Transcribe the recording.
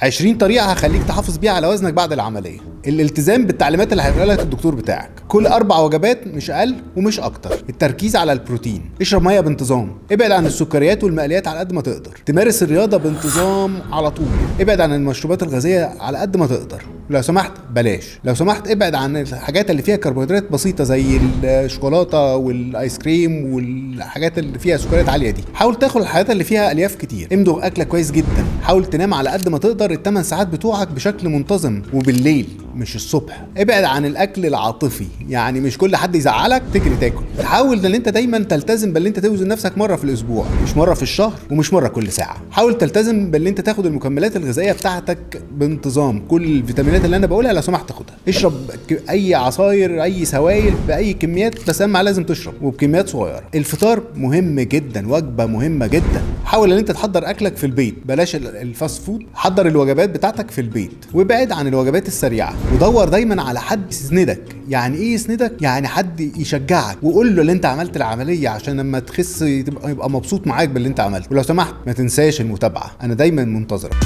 20 طريقه هخليك تحافظ بيها على وزنك بعد العمليه. الالتزام بالتعليمات اللي هيقولها لك الدكتور بتاعك، كل 4 وجبات مش اقل ومش اكتر. التركيز على البروتين، اشرب مية بانتظام، ابعد عن السكريات والمقليات على قد ما تقدر، تمارس الرياضة بانتظام على طول، ابعد عن المشروبات الغازية على قد ما تقدر، لو سمحت بلاش، لو سمحت ابعد عن الحاجات اللي فيها كربوهيدرات بسيطة زي الشوكولاتة والايس كريم والحاجات اللي فيها سكريات عالية دي. حاول تاكل الحاجات اللي فيها الياف كتير، امضغ اكلك كويس جدا، حاول تنام على قد ما تقدر ال8 ساعات بتوعك بشكل منتظم وبالليل مش الصبح. ابعد عن الاكل العاطفي، يعني مش كل حد يزعلك تجري تاكل. حاول ان انت دايما تلتزم باللي انت توزن نفسك مرة في الاسبوع، مش مرة في الشهر ومش مرة كل ساعة. حاول تلتزم باللي انت تاخد المكملات الغذائية بتاعتك بانتظام، كل الفيتامينات اللي انا بقولها لو سمحت تاخدها. اشرب اي عصاير، اي سوائل باي كميات، بس اهم لازم تشرب وبكميات صغيرة. الفطار مهم جدا، وجبة مهمة جدا. حاول ان انت تحضر اكلك في البيت، بلاش ال fast food، حضر الوجبات بتاعتك في البيت وابعد عن الوجبات السريعة، ودور دايما على حد يسندك. يعني ايه يسندك؟ يعني حد يشجعك وقول له اللي انت عملت العملية عشان لما تخس يبقى مبسوط معاك باللي انت عملته. ولو سمحت ما تنساش المتابعة، انا دايما منتظرك.